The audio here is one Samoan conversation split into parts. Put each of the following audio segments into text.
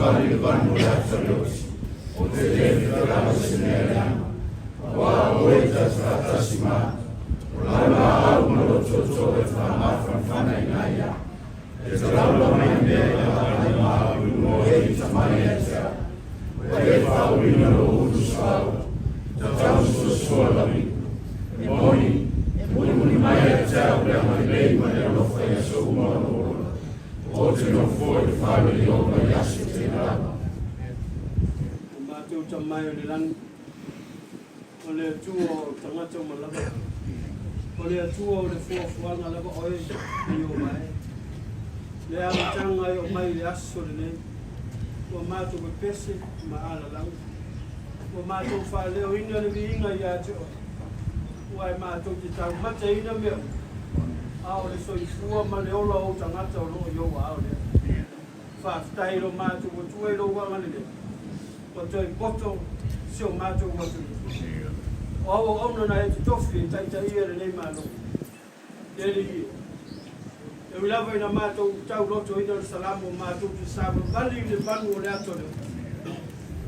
savavali i le vanu o le ata o le oti, ou te le fefelagau i se mea leaga, auā o Oe ta te faatasi ma au. O lau laau ma lou tootoo e te faamafanafanaina ai au. E te laula mai mea i agai ma au i luga o e i tamai ia te au. Ua e faauluina lou ulu suauu, tatau soasoa lau ipu. E moni, e mulimuli mai ia te au le agalelei ma le alofa i aso uma o lou ola. Ou te nofo i le fale o Ieova i aso tele lava. O matou tamai o le lagi, o le Atua o tagata uma lava, o le Atua o le fuafuaga lava oe e Ieova e. Le amataga e oo mai i le aso lenei, ua matou pepese ma alalau, ua matou faaleoina le viiga ia te oe, ua e matou te taumateina mea uma, a o le soifua ma le ola o ou tagata o lo o i ou aao lea. Faafetai i lo matou Atua i lou agalelei, ua toe poto si o matou atunuu. O au auauna na e totofi e taitaia lenei Malo. Le Alii e, e ui lava ina matou taulotoina le salamo matou te savavali i le vanu o le ata o le uta,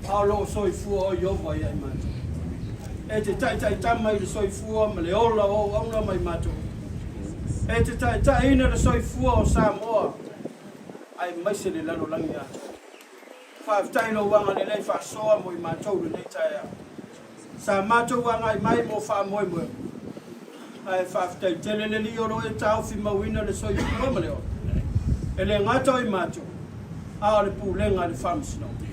a o lo o soifua o Ieova ia i matou. E te taitaitama i le soifua ma le ola o auauna mai matou. E te taitaiina le soifua o Samoa aemaise le lalolagi atoa. Faafetai lou agalelei faasoa mo i matou lenei taeao. Sa matou agai mai mo faamoemoega, ae faafetai tele le Alii o lo o e taofi mauina le soifua ma le ola, e le gata o i matou, a o le pulega a le Faamasinoga.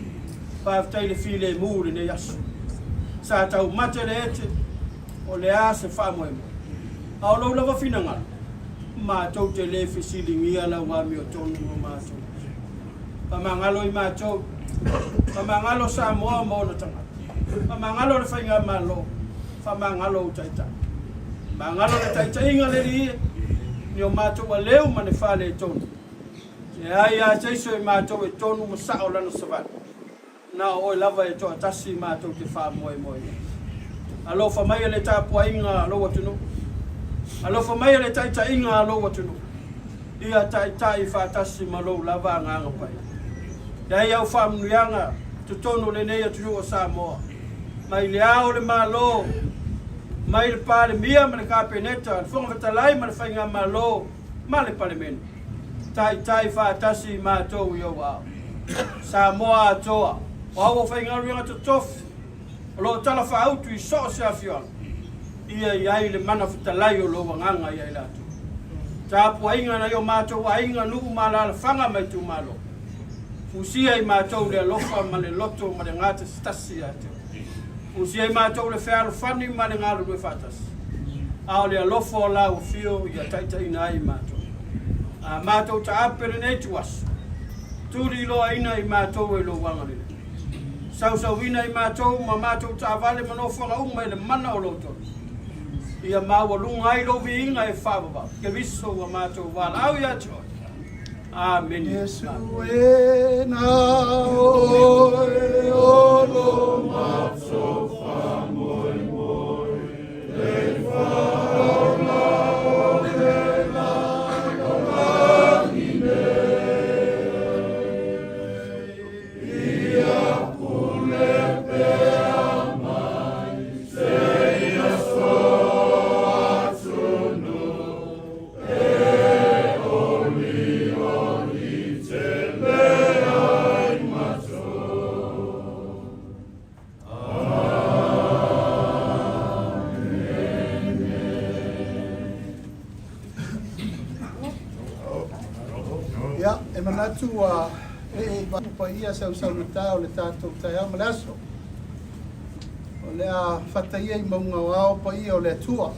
Faafetai i le filemu i lenei aso. Sa taumate le ete, o le a se faamoemoe, a o lou lava finagalo, matou te le fesiligia lau amiotonu mo matou. Faamagalo i matou. Faamagalo Samoa ma ona tagata. Faamagalo le Faigamalo. Faamagalo ou Taitai. Faamagalo le taitaiga a le Alii e, ni o matou aleu ma ne faaletonu. Leai a se isi o i matou e tonu ma sao lana savali. Na o oe lava e toatasi matou te faamoemoe i ai. Alofa maia le tapuaiga a lou atunuu. Alofa maia le taitaiga a lou atunuu. Ia taitai faatasi ma lou lava Agaga Paia. Leai au faamanuiaga totonu o lenei atunuu o Samoa, mai le Ao o le Malo, mai le Palemia ma le Kapeneta, le Fofoga Fetalai ma le Faigamalo ma le Palemene. Taitai faatasi matou i ou aao. Samoa atoa, o au aufaigaluega totofi o lo o talafaautu i so o se afioaga, ia i ai le mana fetalai o lou agaga ia i latou. Tapuaiga nai o matou aiga, nuu ma alaalafaga ma itumalo, fusia i matou le alofa ma le loto ma le gatasitasi ia te oe. Fusia i matou le fealofani ma le galulue faatasi, a o le alofa o lau afio ia taitaiina ai i matou. A matou taape lenei ituaso, tuliloaina i matou e lou agalelei. Sausauina i matou ma matou taavale ma nofoaga uma i le mana o lou tonu. Ia maualuga ai lou viiga e faavavau. Keriso ua matou valaau ia te oe. Amene. Iesu e na oe o lo matou faamoemoe, le faaola o le lalolagi nei. Ia pule pea mai seia so atunuu e olioli tele ai matou. Ia, e manatu ua ee i vaa paia sausaugata o le tatou taeao ma le aso. O le a fata ia i mauga o ao paia o le Atua.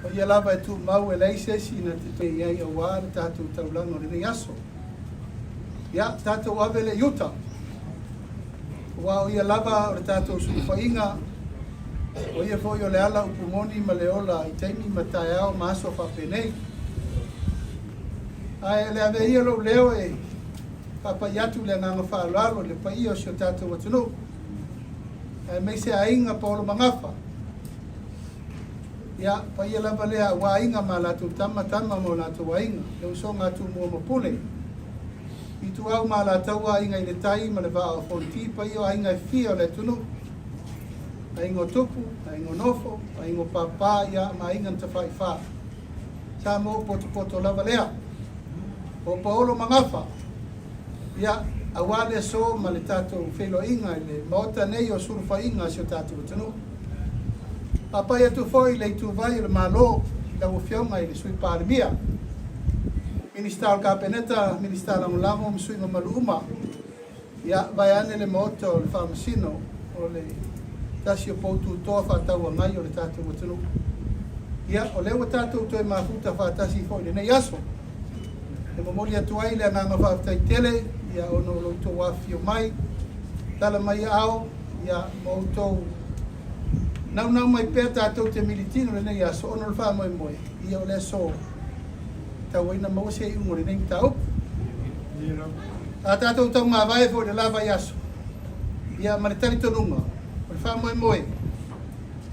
Paia lava e tumau e leai se isi na te toe i ai auā le tatou taulaga o lenei aso. Ia, tatou ave le i uta. Aua o ia lava o le tatou sulufaiga, o ia foi o le ala upu moni ma le ola i taimi ma taeao ma aso faapenei. Ae o le avea ia lou leo e faapai atu le agaga faaaloalo i le paia o si o tatou atunuu, aemaise aiga paolo magafa. Ia, paia lava lea aua aiga ma latou tama, tama ma o latou aiga, le usoga a Tumua ma Pule. Ituau ma Alataua, Aiga i le Tai ma le Vaa o Fonoti, paia o aiga e fia o le atunuu, aiga o Tupu, aiga o Nofo, aiga o Papa, ia ma aiga na tafaifa. Samoa ua potopoto lava lea. O Paolo ma Gafa, ia, aua le aso ma le tatou feiloaiga i le Maota nei o sulufaiga a si o tatou atunuu. Faapai atu foi i le ituvai o le Malo i lau Afioga i le Sui Palemia, Minisita o le Kapeneta, Minisita Lagolago ma sui usufono mamalu uma. Ia, vaeane le Maota o le Faamasino o le tasi o poututoa faatauagai o le tatou atunuu. Ia, o lea ua tatou toe mafuta faatasi foi i lenei aso. E momoli atu ai le agaga faafetai tele ia ona o lo outou afifio mai, tala mai aao, ia ma outou naunau mai pea tatou te militino i lenei aso ona o le faamoemoe, ia o le aso tau ai na maua se iuga o lenei mataupu. A tatou taumavae foi i le la vaiaso, ia ma le talitonuga o le faamoemoe,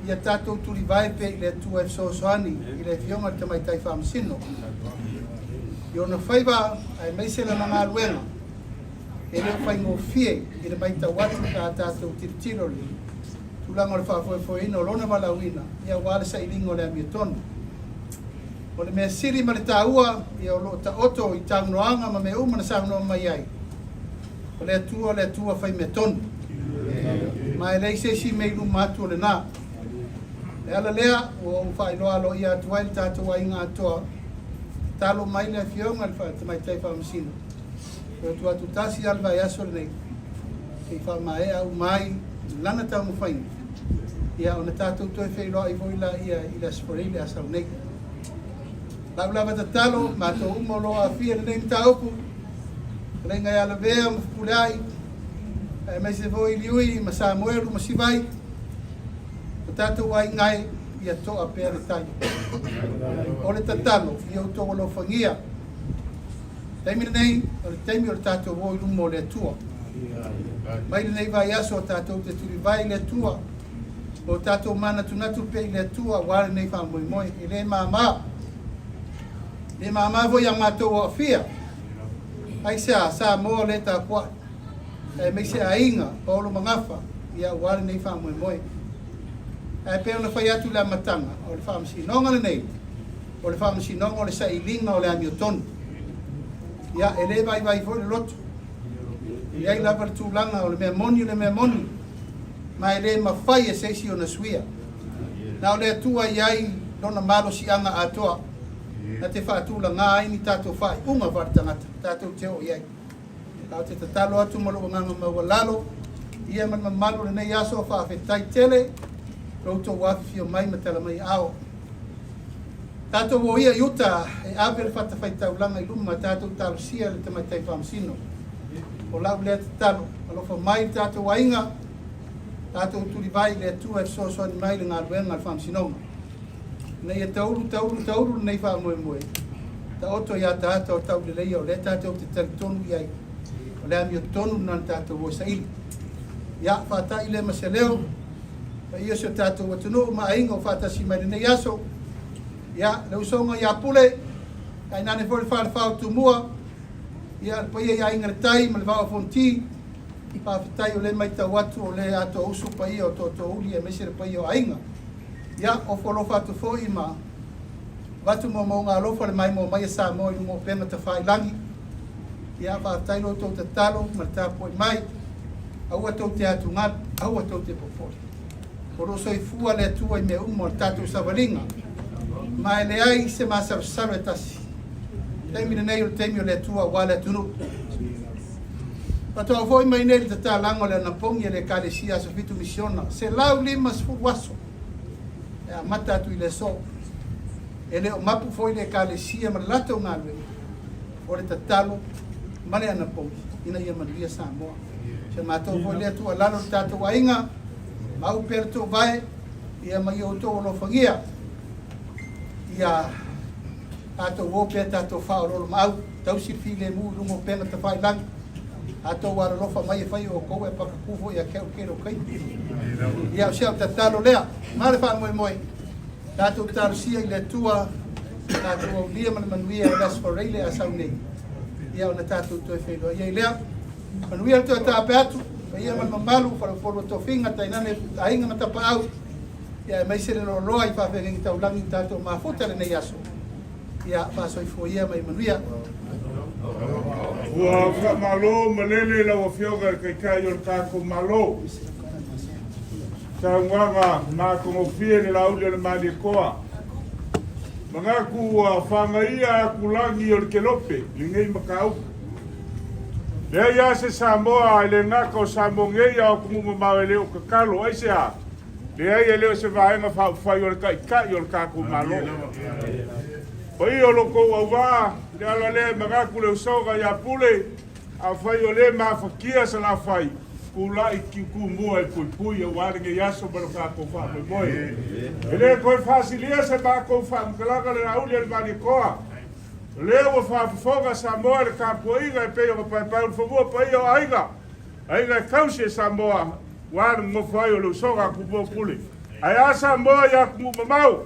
ia tatou tulivae pea i le Atua e fesoasoani i le Afioga i le Tamaitai Faamasino i ona faiva aemaise lana galuega e le o faigofie i le matau atu pe a tatou tilotilo i le tulaga o le faafoefoeina o lona valaauina ia aua le sailiga o le amiotonu. O le mea sili ma le taua, ia o lo o taoto i taunoaga ma mea uma na saunoa mai ai, o le Atua o le Atua fai mea tonu. Ma e leai se isi mea i luma atu o lena. O le ala lea ua ou faailoa aloaia atu ai le tatou aiga atoa, tatalo mai le Afioga i le Tamaitai Faamasino, e o atu tasi lava le vaiaso lenei, se i faamaea uma ai lana taumafaiga, ia ona tatou toe feiloai foi laia i le Aso Faraile a sau nei. Lau lava tatalo, matou uma o lo o aafia i lenei mataupu, fetalaiga ia Lavea ma Fepuleai, aemaise foi Liui ma Samuelu ma Sivai, o tatou aiga e, ia toa pea le tai. O le tatalo, ia outou alofagia. Taimi lenei, o le taimi o le tatou o i luma o le Atua. Mai lenei vaiaso o tatou te tulivae i le Atua, o tatou manatunatu pea i le Atua aua lenei faamoemoe. E le mama. E le mama foi ia matou o aafia. Aisea, Samoa o lea e tapuai, aemaise aiga, Paolo ma Gafa, ia aua lenei faamoemoe. Ae pei ona fai atu i le amataga, o le faamasinoga lenei, o le faamasinoga o le sailiga o le amiotonu. Ia, e le vaivai foi le loto. E i ai lava le tulaga o le mea moni o le mea moni, ma e le mafai e se isi ona suia. Na o le Atua e i ai lona malosiaga atoa na te faatulagā ai ni tatou faaiuga faaletagata tatou te oo i ai. Ae ou te tatalo atu ma lou agaga maualalo, ia ma le mamalu o lenei aso, faafetai tele lo outou afifio mai ma tala mai aao. Tatou o ia i uta e ave le fatafaitaulaga i luma, tatou talosia le tamaitai faamasino. O lau lea tatalo, alofa mai le tatou aiga, tatou tulivae i le Atua e fesoasoani mai i le galuega a le faamasinoga. Ina ia taulu, taulu, taulu lenei faamoemoe, taoto i ataata o tauleleia o lea tatou te talitonu i ai, o le amiotonu lena na tatou o e saili. Ia, faata'i lea ma se leo, paia o si o tatou atunuu ma aiga o faatasi mai lenei aso. Ia, le usoga ia Pule, tainane foi le falefa o Tumua, ia, le paia i Aiga i le Tai ma le Vaa o Fonoti, faafetai o lea e matau atu o lea e atoausu paia o Tootoouli aemaise le paia o aiga. Ia, ofo alofa atu foi ma avatu moomooga alofa le maimoa mai a Samoa i luga o upega tafailagi. Ia, faafetai lo outou tatalo ma le tapuai mai. Aua tou te atugalu, aua tou te popole. O lo o soifua le Atua i mea uma o le tatou savaliga, ma e leai se masalosalo e tasi. Taimi lenei o le taimi o le Atua aua le atunuu. Faatoa foi mai nei le tatalaga o le anapogi a le Ekalesia Aso Fitu Misiona, 150 aso e amata atu i le aso. E le o mapu foi le Ekalesia ma le latou galuega o le tatalo ma le anapogi ina ia manuia Samoa. Si a matou foi lea tuualalo i le tatou aiga, mau pea le toovae, ia ma ia outou alofagia, ia tatou o pea tatou faaoloolomaau, tausi le filemu i luga o upega tafailagi, a outou alolofa mai e fai e outou e pakakū foi ia te au i le tele o taimi. Ia, o si au tatalo lea, ma le faamoemoe, tatou talosia i le Atua, tatou aulia ma le manuia o le Aso Faraile a sau nei. Ia ona tatou toe feiloai ai lea. Manuia le toe taape atu, paia ma le mamalu, faleupolu o tofiga, tainane aiga ma tapaau, ia aemaise le loaloa i faafeagaiga taulagi ua tatou mafuta i lenei aso. Ia faasoifua ia ma ia manuia. Ua faamalo malele lau Afioga i le Taitai o le tatou Malo. Saunoaga matagofie le lauli o le Malietoa. Manatu ua fagaia atulagi o le Kelope lenei mataupu. Leai lava se Samoa e le gata o Samoa nei a o atunuu mamao e le o tatalo. Aisea? Leai e le o se Vaega Faaupufai o le Taitai o le tatou Malo. Paia o lo outou auvaa, le ala lea e manatu le usoga ia Pule, afai o lea e mafatia Salafai, tulai Tumua e puipui aua lenei aso ma lo tatou faamoemoe. E le toe faasilia se matou faamatalaga le Laauli a le Malietoa. O lea ua faafofoga Samoa i le tapuaiga e pei ona paepae ulufanua paia o aiga, aiga e tausi e Samoa, ua le nonofo ai o le usoga a Tumua Pule. Ae a Samoa i atunuu mamao,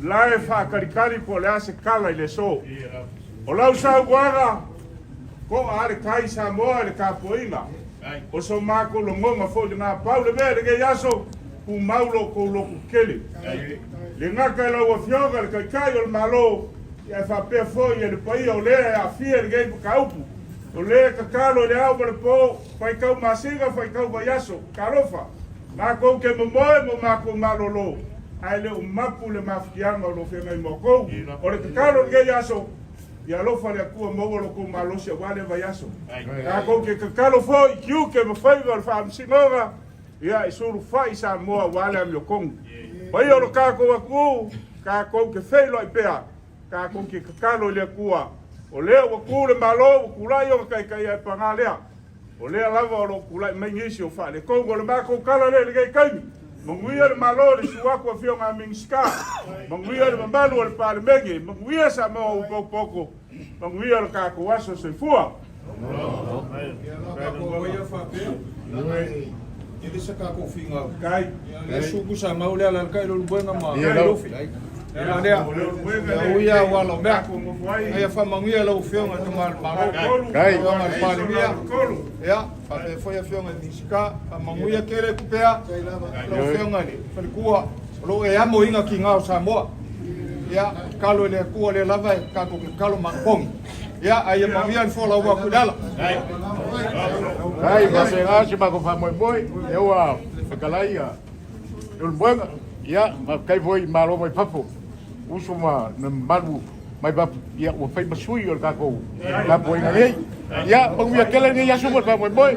la e faatalitali po o le a se tala i le aso. O lau saunoaga, to'a lava le tai Samoa i le tapuaiga. O so matou lagona foi lena. Pau le mea i lenei aso, tumau lo outou loto tele. Le gata i lau Afioga i le Taitai o le Malo, ae faapea foi i le paia o lea e aafia i lenei mataupu. O lea e tatalo i le ao ma le po, faitau masina, faitau vaiaso. Talofa! Matou te momoe ma matou malolo, ae le o mapu le mafatiaga o lo o feagai ma outou. O le tatalo i lenei aso, ia alofa le Atua maua lo outou malosi aua lea vaiaso. Tatou te tatalo foi i tiute ma faiva o le Faamasinoga, ia e sulufai Samoa aua le amiotonu. Paia o lo tatou atunuu, tatou te feiloai pea, tatou te tatalo i le Atua, o lea ua tu le Malo ua tulai ona taitai ae paga lea, o lea lava o lo o tulai mai nisi o faaletonu. O le matou tala lea i lenei taimi, manuia le Malo i le susu atu Afioga a Minisita, manuia le mamalu o le Palemene, manuia Samoa ua potopoto, manuia lo tatou aso. Soifua. Kai faapena se matou faamoemoe, lea ua fetalai ia Leulumoega, ia faafetai foi i malo mai fafo, uso ma le mamalu mai fafo, ia ua fai ma sui o le tatou tapuaiga nei. Ia manuia tele lenei aso mo le faamoemoe.